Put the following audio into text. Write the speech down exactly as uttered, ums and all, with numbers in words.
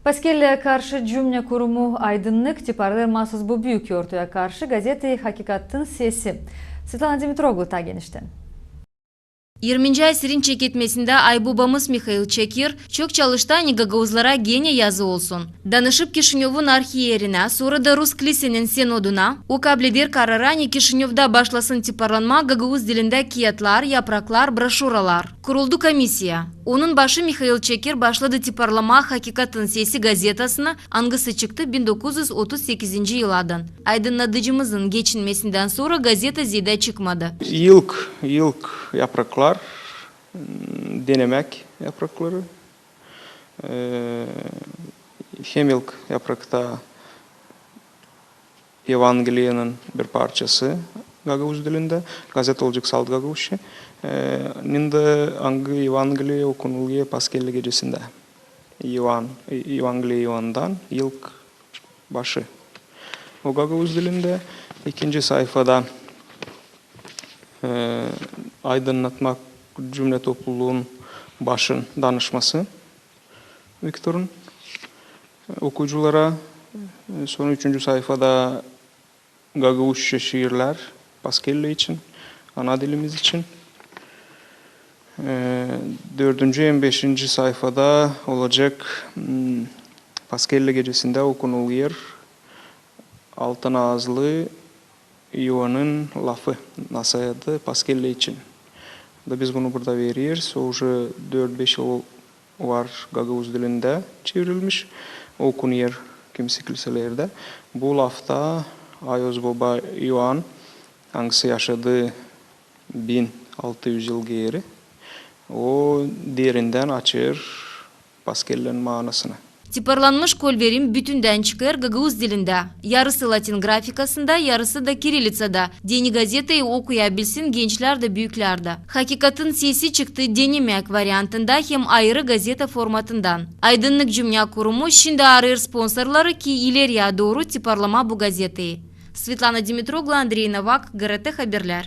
Paskelleyä karşı cümnä kurumu Aydınlık tiparlêêr maasuz bu büük yortuya karşı gazetayı Hakikatın sesi. Svetlana Dimitroglu taa geniştän. İrminci asirin çeketmesindä aybobamız Mihail Çekir çok çalıştı, ani gagauzlara genä yazı olsun. Danışıp Kişinövun arhiyerinä, sora da Rus klisenin sinoduna, o kableder kararı, ani Kişinövda başlasın tiparlanmaa gagauz dilindä kiyatlar, yapraklar, broşuralar. Kuruldu komisiya. Onun başı Mihail Çekir başladı tiparlamaa Hakikatın sesi gazetasını, angısı çıktı bin dokuz üz otuz sekizinci yıladan. Aydınnadıcımızın geçinmesindän sora gazeta zeedä çıkmadı. İlk, ilk yapraklar, m, denemäk yaprakları. E, hem ilk yaprakta Evangeliyanın bir parçası gagauz dilindä, gazeta olacek salt gagauzça. E, nin dä angı Evangeliya okunulêr Paskellä gecesindä. Ioan, Evangeliya Ioandan ilk başı. O gagauz dilindä. İkinci sayfada, e, aydınlatmak cümnä topluluun başın danışması Viktorun, e, okuyuculara. E, sora üçüncü sayfada gagauzça şiirlär Paskellä için, ana dilimiz için. E, dördüncü hem beşinci sayfada olacek, m, Paskellä gecesindä okunulêr altın aazlı Ioanın lafı, nasıl adı, Paskellä için. Da biz bunu burada vereriz. O уже dört-beş yıl var gagauz dilindä çevirilmiş, okunêr kimisi kliselerdä. Bu lafta Ayoz boba Ioan, angısı yaşadı bin altı üz yıl geeri, o derindän açêr Paskellän maanasını. Tiparlanmış kolverim bütündän çıkêr gagauz dilindä, yarısı latin grafikasında, yarısı da kirilitsada. Deni gazetayı okuyabilsin gençlär dä, büüklär dä. Hakikatın sesi çıktı denemäk variantında hem ayırı gazeta formatından. Aydınlık cümnä kurumu şindi arêêr sponsorları, ki ileriyä dooru tiparlamaa bu gazetayı. Svetlana Dimitroglu, Andrey Novak, GRT Haberlär.